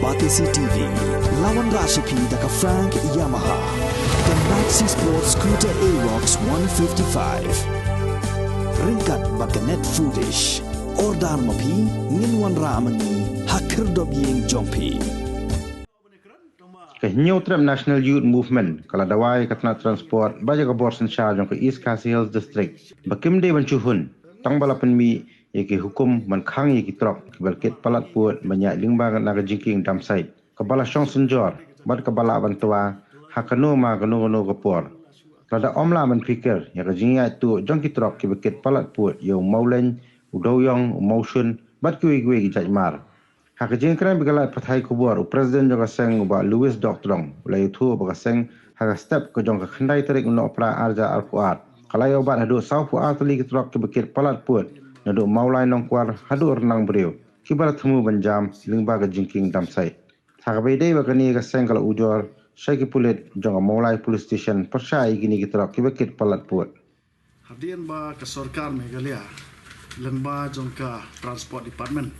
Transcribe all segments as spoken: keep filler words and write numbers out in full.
Batesi T V, la wanrah sha phi da ka Frank Yamaha, ka Maxi Sport Scooter Aerox one fifty-five. Ryngkat bad ka Net Foodish. Order ma phi, ngin wanrah ma ngi ha khyrdop ïing jong phi. Ka Hynñiewtrep National Youth Movement ka la dawa ïa ka tnat Transport bad ïa ka bor synshar jong ka East Khasi Hills District ba kim dei ban shu hun tang ba la pynmih ïa ki hukum ban khang ïa ki trok kiba la kit palat pud ban ïaid lyngba na ka jingkieng dump site kaba la shong synjor bad kaba lah ban twa ha kano ma kano kano ka por. Lada ym lah ban phikir ïa ka jingïaid tuh jong ki trok kiba kit palat pud ïa u mawleiñ, u dewïong, u mawshun bad kiwei kiwei ki jait mar. Ha ka jingkren bad ki lad pathai khubor, u President jong ka seng, u Bah Louis Dohtdong, u la ïathuh ba ka seng ha ka step ka jong ka khyndai tarik u Nohprah ar hajar arphew ar ka la ïoh bat haduh sawphew ar tylli ki trok kiba kit palat pud naduh Mawlai Nongkwar haduh Ryndang Briew, kiba la thmu ban jam lyngba ka jingkieng dump site. Ha kaba ïadei bad kane, ka seng ka la ujor sha ki pulit jong ka Mawlai Police Station pyrshah ïa kine ki trok kiba kit palat pud. Hadien ba ka sorkar Meghalaya lyngba jong ka Transport Department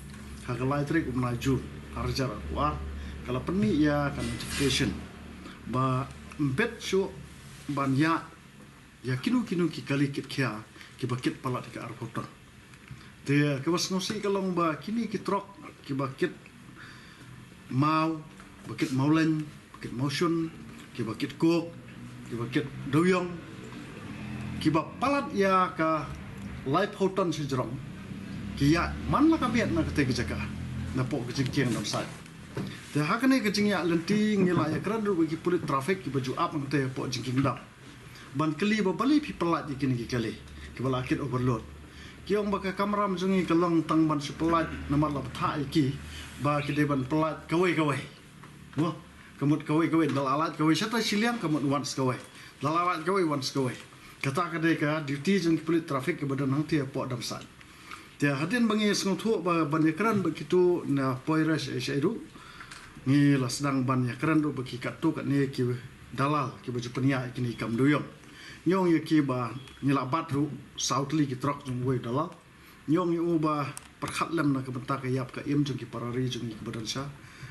ha ka lai tarik u bnai June ar hajar arphew ar ka la pynmih ïa ka notification ba ym bit shuh ban ïaid ïa kino kino ki kali kit khia kiba kit palat ïa ka arphew ton. Te kaba sngewsih ka long ba kine ki trok kiba kit maw, ba kit mawleiñ, ba kit mawshun, kiba kit coke, kiba kit dewïong, kiba palat ïa ka laiphew ton shajrong, ki ïaid man la ka miet na katei ka jaka napoh ka jingkieng dump site. Te ha kane ka jingïaid lynti ngi la ïakren ruh bad ki pulit traffic kiba ju ap hangtei hapoh jingkieng dump ban kylli ba balei phi pyllait ïa kine ki kali kiba la kit overload. Ki ong ba ka kamram jong ngi ka long tang ban shu pyllait namar la bthah ïa ki ba ki dei ban pyllait kawei kawei. Mo, ka mut kawei kawei, da la lait kawei shatai shiliang, ka mut wan sa kawei. Da la lait kawei, wan sa kawei. Kata ka dei ka duty jong ki pulit traffic kiba don hangtei hapoh dump site. Te hadien ba ngi sngewthuh ba ban ïakren bad kito na poi re shaei shaei ruh, ngi la sdang ban ïakren ruh bad ki katto katne ki dalal kiba ju pynïaid ïa kine ki kam dewïong. Ngi ong ïa ki ba ngi la bat ruh saw tylli ki trok jong uwei u dalal. Ngi ong ïa u ba pyrkhat lem na ka bynta ka ïap ka im jong ki para ri jong ngi kiba don sha,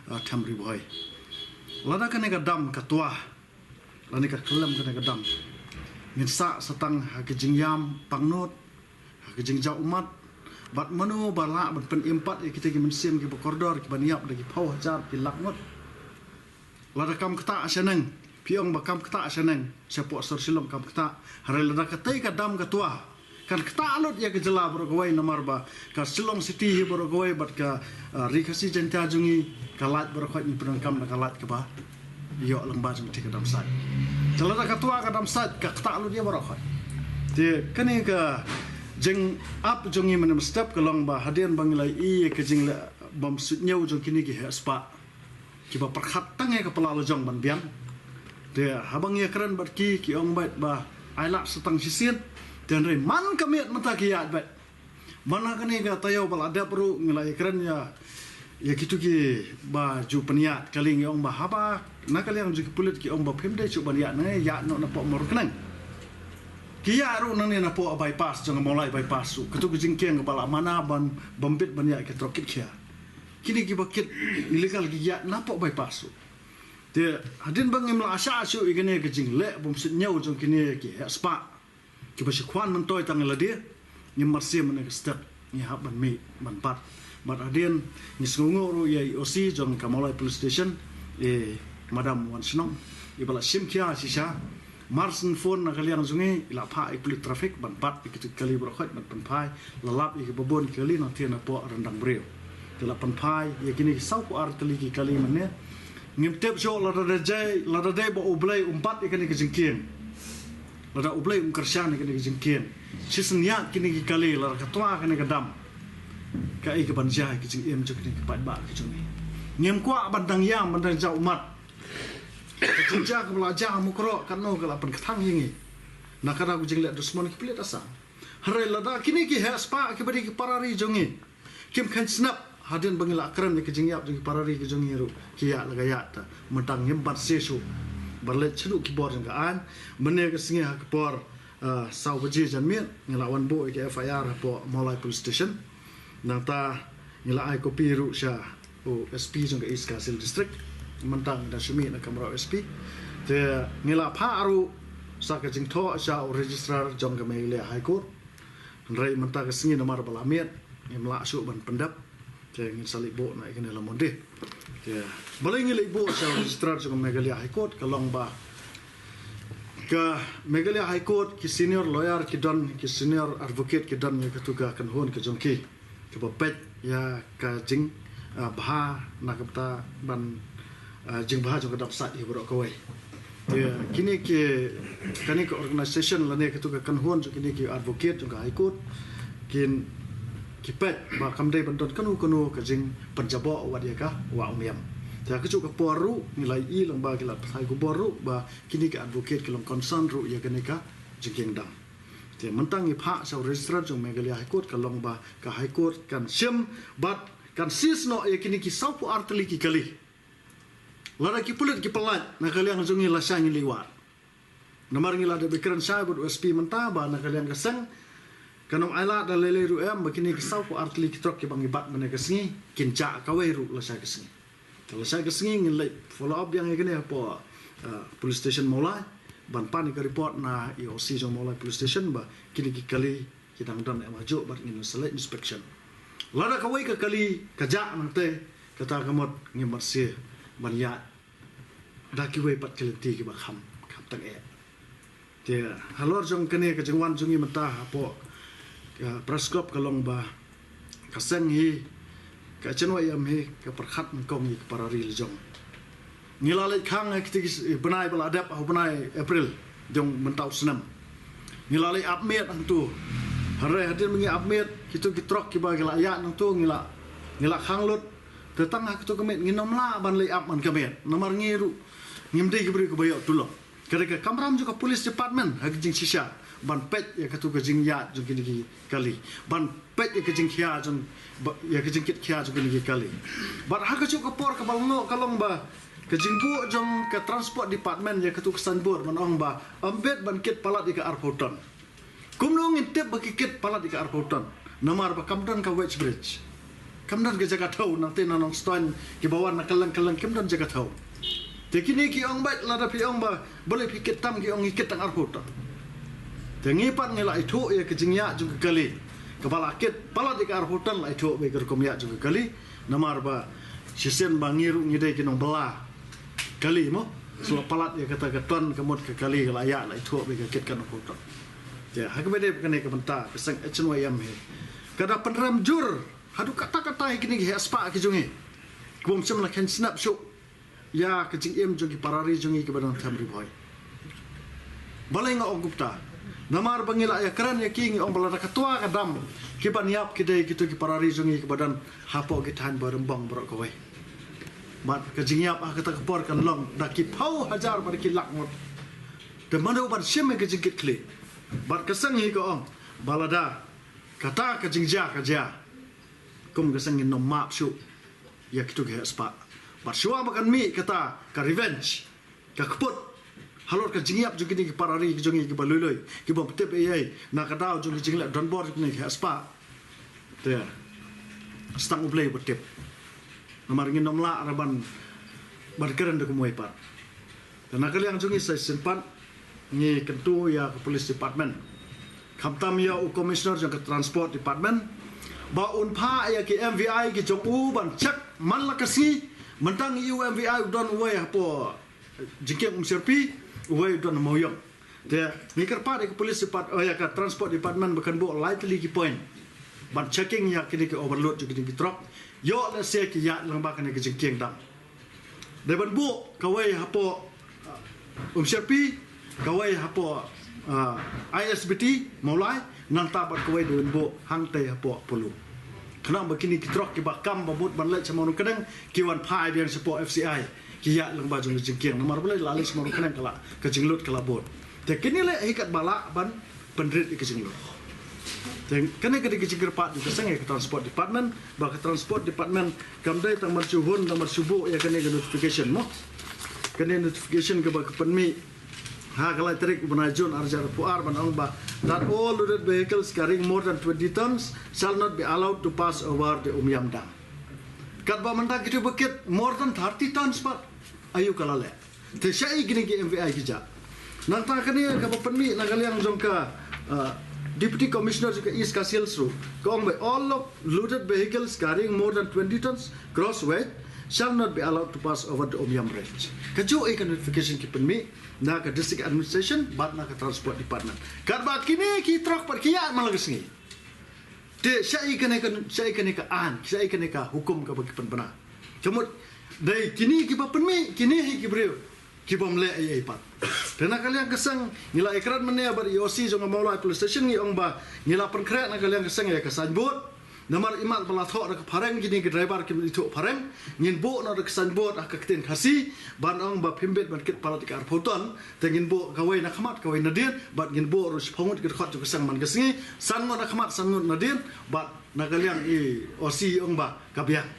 ah, Them Ri Bhoi. Lada kane ka dam ka twa, lane ka kyllem kane ka dam, ngin sah sa tang ha ka jingïam pangnud, ha ka jingjaw ummat, bad mano ba lah ban pynim pat ïa kita ki mynsiem kiba kordor kiban ïap da ki phew hajar ki lak ngut. Lada kam ktah shaneng, phi ong ba kam ktah shaneng, shapoh sor Shillong kam ktah. Hynrei lada katei ka dam ka twa, kan ktah lut ïa ka jylla baroh kawei namar ba ka Shillong City hi baroh kawei bad ka, ah, Ri Khasi Jaiñtia jong ngi, ka lait baroh khoit ngi pyndonkam da ka lait kaba ïoh lyngba jong katei ka dump site. Te lada ka twa ka dump site ka ktah lut ïa baroh khoit. Te kane ka jingap jong ngi mynne mynstep ka long ba hadien ba ngi la ïohi ïa ka jingleh bym suidñiew jong kine ki heh spah kiba pyrkhat tang ïa ka pla la jong ban biang. Te haba ngi ïakren bad ki, ki ong beit ba ai lad sa tang shisien. Te hynrei man ka miet mynta ki ïaid beit. Man ha kane ka taïew ba la dep ruh ngi la ïakren ïa, ïa kito kiba ju pynïaid kali, ngi ong ba haba na ka liang jong ki pulit ki ong ba phim dei shuh ban ïaid nangne, ïaid noh napoh Mawryngkneng. Ki ïaid ruh nangne napoh bypass jong ka Mawlai bypass ruh. Kato ka jingkieng kaba la mana ban, bym bit ban ïaid ki trok kit khia. Kine kiba kit illegal ki ïaid napoh bypass ruh. Te hadien ba ngim lah shah shuh ïa kane ka jingleh bym suidñiew jong kine ki heh spah kiba shu khwan myntoi tang ïa lade, ngim marsiam ïa kane ka step, ngi hap ban mih ban bat. Bad hadien ngi sngewnguh ruh ïa i O C jong ka Mawlai Police Station, i Madam Wanshnong, iba la shim khia shisha. Mar syn phone na ka liang jong ngi, i la phah ïa ki pulit traffic ban bat ïa kito ki kali baroh khoit ban pynphai. La lap ïa kiba bun ki kali nangtei napoh Ryndang Briew. Te la pynphai ïa kine ki sawphew ar tylli ki kali mynne. Ngim tip shuh lada dei, lada dei ba U Blei um bat ïa kane ka jingkieng, lada U Blei um kyrshan ïa kane ka jingkieng, shisien ïaid kine ki kali, lada ka twa kane ka dam, kaei kaban jia ïa ka jingim jong kine ki paidbah ki jong ngi. Ngim kwah ban dang ïam, ban dang jaw ummat. Ka jingjia kaba la jia ha Mukroh, katno ka la pynkthang ïa ngi na ka daw ka jingleh dusmon ki pulit Assam. Hynrei lada kine ki heh spah kiba dei ki para ri jong ngi kim kheiñ snap, hadien ba ngi la kren ïa ka jingïap jong ki para ri ki jong ngi ruh, ki ïaid la ka ïaid ta. Mynta ngim banse shuh ban leit shaduh ki bor jong ka aiñ. Mynne ka sngi ha ka por, ah, saw baje janmiet, ngi la wan buh ïa ka F I R hapoh Mawlai Police Station. Nangta ngi la ai kopi ruh sha u S P jong ka East Khasi Hills District. Mynta ngi da shu mih na kamra u S P. Te ngi la phah ruh sa ka jingthoh sha u Registrar jong ka Meghalaya High Court. Hynrei mynta ka sngi namar ba la miet, ngim lah shuh ban pyndep. Te ngin sa leit buh na ïa kane la Monday. Te balei ngi leit buh sha u Registrar jong ka Meghalaya High Court, ka long ba ka Meghalaya High Court ki senior lawyer ki don, ki senior advocate ki don ïa katu ka kynhun ka jong ki, kaba peit ïa ka jing, ah, bha na ka bynta ban, ah, jingbha jong ka dap sait ïa baroh kawei. Te kine ki, kane ka organisation lane katu ka kynhun jong kine ki advocate jong ka High Court kin, ki peit ba kam dei ban don kano kano ka jingpynjaboh wat ïa ka Wah Umïam. Te ha kajuh ka por ruh ngi la ïohi lang ba ki la phai khubor ruh ba kine ki advocate ki long concern ruh ïa kane ka jingkieng dam. Te mynta ngi phah sha u Registrar jong Meghalaya High Court, ka long ba ka High Court kan shim bad kan seize noh ïa kine ki sawphew ar tylli ki kali. Lada ki pulit ki pyllait, na ka liang jong ngi lashai ngi leit wad. Namar ngi la dep ïakren shai bad u S P mynta ba na ka liang ka seng kan ym ailad da lei lei ruh em ba kine ki sawphew ar tylli ki trok kiba ngi bat mynne ka sngi kin jah kawei ruh lashai ka sngi. Te lashai ka sngi ngin leit follow up biang ïa kane hapoh, ah, police station Mawlai ban pan ïa ka report na ïa u O C jong Mawlai Police Station ba kine ki kali ki dang don em ha juh bad ngin sa leit inspection. Lada kawei ka kali ka jah nangtei, kata ka mut ngim mat shuh ban ïaid da kiwei pat ki lynti kiba kham, kham tang eh. Te halor jong kane ka jingwan jong ngi mynta hapoh ka press club ka long ba ka seng hi, ka H N Y M hi ka pyrkhat nyngkong ïa ka para ri la jong. Ngi la leit khang ha kiti ki bnai ba la dep, ha u bnai April jong mynta u snem. Ngi la leit ap miet hangtu. Hynrei hadien ba ngi ap miet, kitu ki trok kiba ki la ïaid hangtu ngi la, ngi la khang lut. Te tang ha katu ka miet ngin ym lah ban leit ap man ka miet. Namar ngi ruh ngim dei ki briew kiba ïoh tulop. Ka dei ka kamram jong ka police department ha ka jingshisha ban peit ïa katu ka jingïaid jong kine ki kali, ban peit ïa ka jingkhia jong, ba, ïa ka jingkit khia jong kine ki kali. Bad ha kajuh ka por kaba la noh ka long ba ka jingbuh jong ka transport department ïa katu ka signboard ban ong ba ym bit ban kit palat ïa ka arphew ton. Kumno ngin tip ba ki kit palat ïa ka arphew ton? Namar ba kam don ka weighbridge. Kam don ka jaka thew, nangtei na Nongstoiñ kiba wan na kylleng kylleng kim don jaka thew. Te kine ki ong beit, lada phi ong ba balei phi kit tam, ki ong ngi kit tang arphew ton. Te ngi pat ngi la ithuh ïa ka jingïaid jong ka kali kaba la kit palat ïa ka arphew ton, la ithuh beit ka rukom ïaid jong ka kali. Namar ba shisien ba ngi ruh ngi dei ki nongbylla kali mo, shu la palat ïa kata ka ton ka mut ka kali ka la ïaid, la ithuh beit ka kit kan arphew ton. Te ha kaba dei kane ka bynta ka seng H N Y M hi ka da pynrem jur haduh katta katta ïa kine ki heh spah ki jong ngi kibym shym la khein snap shuh ïa ka jingim jong ki para ri jong ngi kiba don ha Ri Bhoi. Balei nga ong kumta? Namar ba ngi la ïakren ïa ki, ngi ong ba lada ka twa ka dam, kiban ïap ki dei kitu ki para ri jong ngi kiba don hapoh ki thaiñ Bairembong baroh kawei. Bad ka jingïap ha kata ka por kan long da ki phew hajar bad ki lak ngut. Te mano ban shim ïa ka jingkitkhlieh? Bad ka seng hi ka ong ba lada kata ka jingjia ka jia, kum ka seng ngin ym map shuh ïa kitu ki heh spah. Bad shuwa ba kan mih kata ka revenge, ka kput halor ka jingïap jong kine ki para ri ki jong ngi kiba lui lui, kibym tip ei ei na ka daw jong ka jingleh donbor jong kine ki heh spah. Te sa tang U Blei uba tip. Namar ngin ym lah ruh ban, ban kren da kumwei pat. Te na ka liang jong ngi sa shisien pat ngi kyntu ïa ka police department, khamtam ïa u commissioner jong ka transport department, ba un phah ïa ki M V I ki jong u ban check man la ka sngi. Mynta ngi ïohi u M V I u don uwei hapoh jingkieng Umshyrpi, uwei u don ha Mawïong. Te ngi kyrpad ïa ka police depart, oh, ïa ka transport department ba kan buh lai tylli ki point ban checking ïa kine ki overload jong kine ki trok. Ïoh lehse ki ïaid lyngba kane ka jingkieng dam. Dei ban buh kawei hapoh, uh, Umshyrpi, kawei hapoh, uh, I S B T Mawlai, nangta bad kawei dei ban buh hangtei hapoh Polo. Khnang ba kine ki trok kiba kam ba mut ban leit sha Mawryngkneng ki wan phai biang shapoh F C I, ki ïaid lyngba jong ka jingkieng. Namar balei? La leit sha Mawryngkneng ka la, ka jinglut ka la bud. Te kine leh hi katba lah ban pynrit ïa ka jinglut. Te kane ka dei ka jingkyrpad jong ka seng ïa ka transport department, ba ka transport department kam dei tang ban shu hun, tang ban shu buh ïa kane ka notification mo. Kane notification kaba ka pynmih ha ka lai tarik u bnai June ar hajar arphew ar ban ong ba that all loaded vehicles carrying more than twenty tons shall not be allowed to pass over the Umiam Dam. Katba mynta kito ba kit more than thirty tons pat, aïu ka la leh? Te shaei kine ki M V I ki jah? Nangta kane kaba pynmih na ka liang jong ka, uh, Deputy Commissioner jong ka East Khasi Hills ruh, ka ong ba all of loaded vehicles carrying more than twenty tons gross weight shall not be allowed to pass over the Umiam Range. Kajuh ïa ka notification ki pynmih na ka District Administration bad na ka Transport Department. Katba kine ki truck pat ki ïaid man la ka sngi. Te shaei kane ka, shaei kane ka aiñ, shaei kane ka hukum kaba ki pynbna? Ka mut dei kine kiba pynmih, kine hi ki briew kibym leh ei ei pat. Te na ka liang ka seng ngi la ïakren mynne bad i O C jong ka Mawlai Police Station, ngi ong ba ngi la pynkhreh na ka liang ka seng ïa ka signboard. Namar imat ba la thoh da ka phareng, kine ki driver kim ithuh phareng. Ngin buh noh da ka signboard ha ka ktien Khasi ban ong ba phim bit ban kit palat ïa ka arphew ton. Te ngin buh kawei na khmat, kawei na dien, bad ngin buh ruh shiphew ngut ki dkhot jong ka seng man ka sngi, san ngut na khmat, san ngut na dien, bad na ka liang i O C i ong ba ka biang.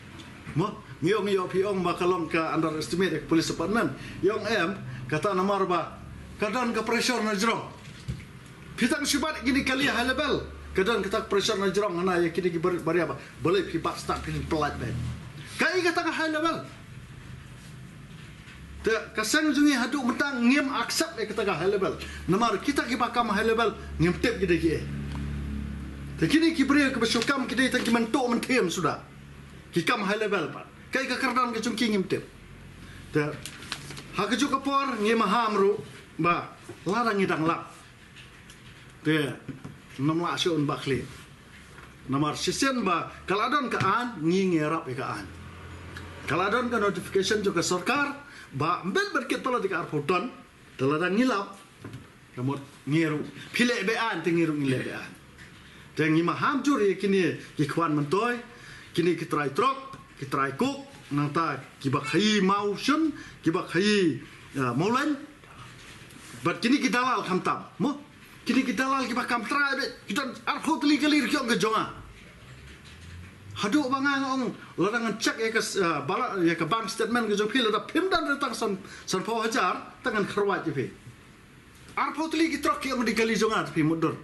Mo, ngi ong, ïoh phi ong ba ka long ka underestimate ïa ka police department. I ong em, kata namar ba ka don ka pressure na jrong. Phi tang shu bat kine ki kali high level, ka don kata ka pressure na jrong hana ïa kine ki bar-, baria ba balei phi bat start phi pynlait beit. Kaei kata ka high level? Te ka seng jong ngi haduh mynta ngim accept ïa kata ka high level. Namar kita kiba kam high level ngim tip ki dei kiei. Te kine ki briew kiba shu kam ki dei tang ki myntoi mynthem suda. Ki kam high level pat. Kaei ka kyrdan ka jong ki ngim tip. Te ha kajuh ka por ngi maham ruh ba lada ngi dang lap, te ngam lah shuh ban bakhlieh. Namar shisien ba ka la don ka aiñ, ngi ngi ïarap ïa ka aiñ. Ka la don ka notification jong ka sorkar ba ym bit ban kit palat ïa ka arphew ton. Te lada ngi lap, ka mut ngi ruh phi leh be-aiñ, te ngi ruh ngi leh be-aiñ. Te ngi maham jur ïa kine ki khwan myntoi, kine ki trai truck, ki trai coke, nangta kiba khaïi mawshun, kiba khaïi, ah, mawlaiñ. Bad kine ki dalal khamtam, mo? Kine ki dalal kiba kam trai beit, ki don arphew tylli kali ruh ki ong ka jong nga. Haduh ba nga nga ong, lada ngan check ïa ka, ah, bala, ïa ka bank statement ka jong phi, lada phim don ruh tang san, sanphew hajar, tang ngan kyrwat ïa phi. Arphew tylli ki truck ki ong dei kali jong nga, te phi mutdur.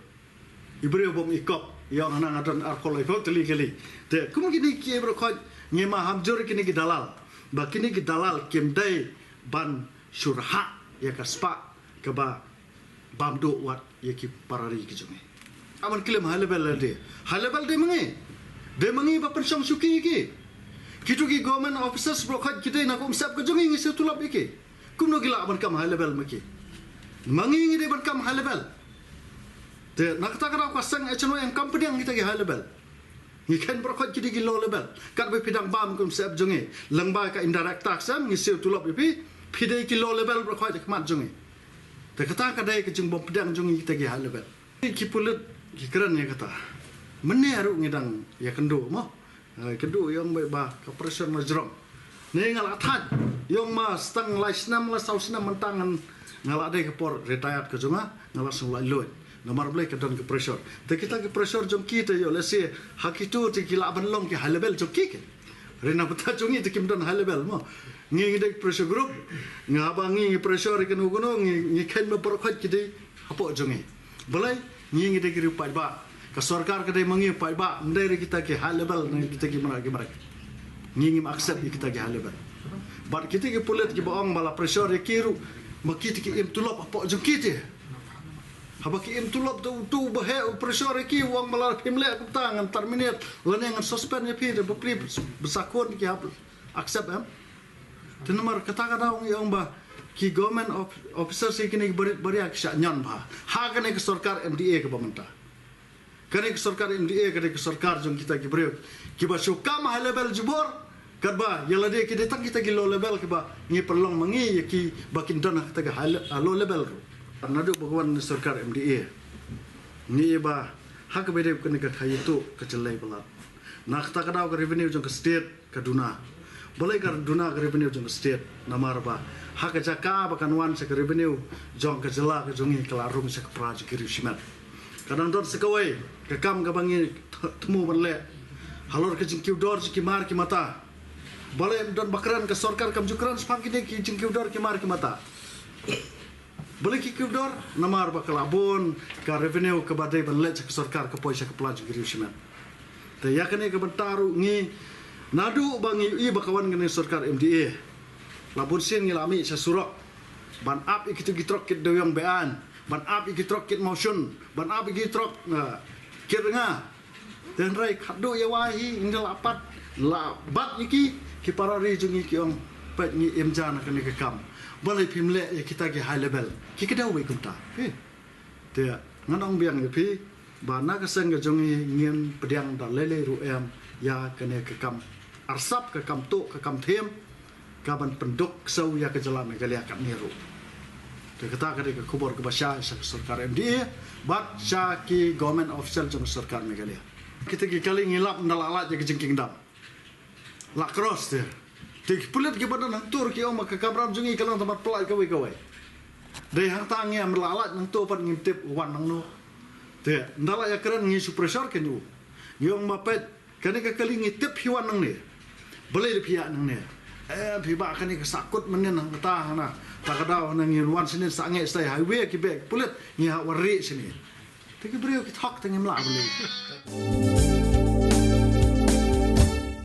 I briew bym i kop, i ong hana nga don arphew laiphew tylli kali. Te kum kine ki briew khoit, ngi maham jur kine ki dalal. Ba kine ki dalal kim dei ban shu rhah ïa ka spah kaba bam duh wat ïa ki para ri ki jong ngi. Aman klim high level la dei. High level dei ma ngi. Dei ma ngi ba pynshong shuki ïa ki. Kito ki government officers briew khoit ki dei na ka umsyep ka jong ngi, ngi siew tulop ïa ki. Kumno ki lah ban kam high level ma ki? Ma ngi ngi dei ban kam high level. Te na kata ka daw ka seng H N Y em kam pdiang kita ki high level. Ngi kheiñ briew khoit ki dei ki low level. Katba phi dang bam ka umsyep jong ngi, lyngba ka indirect tax em, ngi siew tulop ïa phi, phi dei ki low level briew khoit ha khmat jong ngi. Te kata ka dei ka jingbym pdiang jong ngi kita ki high level. Ki pulit ki kren ïa kata. Mynne ruh ngi dang ïakynduh mo. Eh, kynduh ïa ong beit ba ka pressure na jrong. Ne nga la thait, ïa ong ma stang lai snem la saw snem mynta ngan, nga la dei ka por retired ka jong nga, nga la shu lait luid. Namar balei ka don ka pressure. Te kita ki pressure jong ki te ïoh lehse ha kito te ki lah ban long ki high level jong ki ke. Hynrei na bynta jong ngi te kim don high level mo. Ngi ngi dei pressure group. Nga ba ngi ngi pressure ïa kano kano ngi, ngi kheiñ ba baroh khoit ki dei hapoh jong ngi. Balei? Ngi ngi dei ki riew paidbah. Ka sorkar ka dei ma ngi paidbah, ym dei ruh kita ki high level ne kita ki mrad ki mrad. Ngi ngim accept ïa kita ki high level. Bad kita ki pulit kiba ong ba la pressure ïa ki ruh, ma ki te ki im tulop hapoh jong ki te. Haba ki im tulop te utu uba heh u pressure ïa ki, u ong ba la phim leh kumta ngan terminate lane ngan suspend ïa phi, te bapli basa khun ki hap accept em. Te namar kata ka daw ngi ong ba ki government of-, officers ïa kine ki barit baria ki shah ñion bha ha kane ka sorkar M D A kaba mynta. Kane ka sorkar M D A ka dei ka sorkar jong kita ki briew kiba shu kam high level jubor, katba ïa lade ki dei tang kita ki low level kiba ngi pynlong ma ngi ïa ki ba kin don ha kita ki high le-, ah, low level ruh. Naduh ba ka wan sorkar M D A ngi ïa ba ha kaba ïadei kane ka khaïi tuh ka jyllei palat. Na kata ka daw ka revenue jong ka state ka duna. Balei ka duna ka revenue jong ka state? Namar ba ha ka jaka ba kan wan sha ka revenue jong ka jylla ka jong ngi ka la rung sha ka pra jong ki riewshimet. Ka dang don sa kawei ka kam kaba ngi th-, thmu ban leh halor ka jingkiew dor jong ki mar ki mata. Balei ym don ba kren ka sorkar, kam ju kren shaphang kine ki jingkiew dor ki mar ki mata? Balei ki kiew dor? Namar ba ka la bun ka revenue kaba dei ban leit sha ka sorkar ka poi sha ka pla jong ki riewshimet. Te ïa kane ka bynta ruh ngi Naduh ba ngi ïohi ba ka wan kane ka sorkar M D A, la bun sien ngi la mih sha surok ban ap ïa kito ki trok kit Dewiong Be-aiñ, ban ap ïa ki trok kit Mawshun, ban ap ïa ki trok, eh, kit Rnga. Te hynrei khatduh ïa wai hi ngi la pat, la bat ïa ki, ki para ri jong ngi ki ong, peit ngi im ja na kane ka kam. Balei phim leh ïa kita ki high level? Ki kdew beit kumta. Phi. Te ngan ong biang ïa phi ba na ka seng ka jong ngi ngin pdiang da lei lei ruh em ïa kane ka kam arsap, ka kam tuh, ka kam them, ka ban pynduk ksew ïa ka jylla Meghalaya katne ruh. Te kata ka dei ka khubor kaba shai sha ka sorkar M D A bad sha ki government official jong ka sorkar Meghalaya. Kita ki kali ngi lap ynda la lait ïa ka jingkieng dam. La cross te. Te ki pulit kiba don hangto ki ong ba ka kamram jong ngi ka long tang ban pyllait kawei kawei. Dei hangta ngi am la lait nangto pat ngim tip wan nangno. Te ynda la ïakren ngi shu pressure ken u. Ngi ong ba peit kane ka kali ngi tip hi wan nangne. Balei da phi ïa nangne? Eh, phi ba kane ka sakut mynnin hangta hana. Ta ka daw hana ngi wan sini sangeh stai highway ki bek pulit ngi ha wan ri sini. Te ki briew ki thok te ngim lah balei.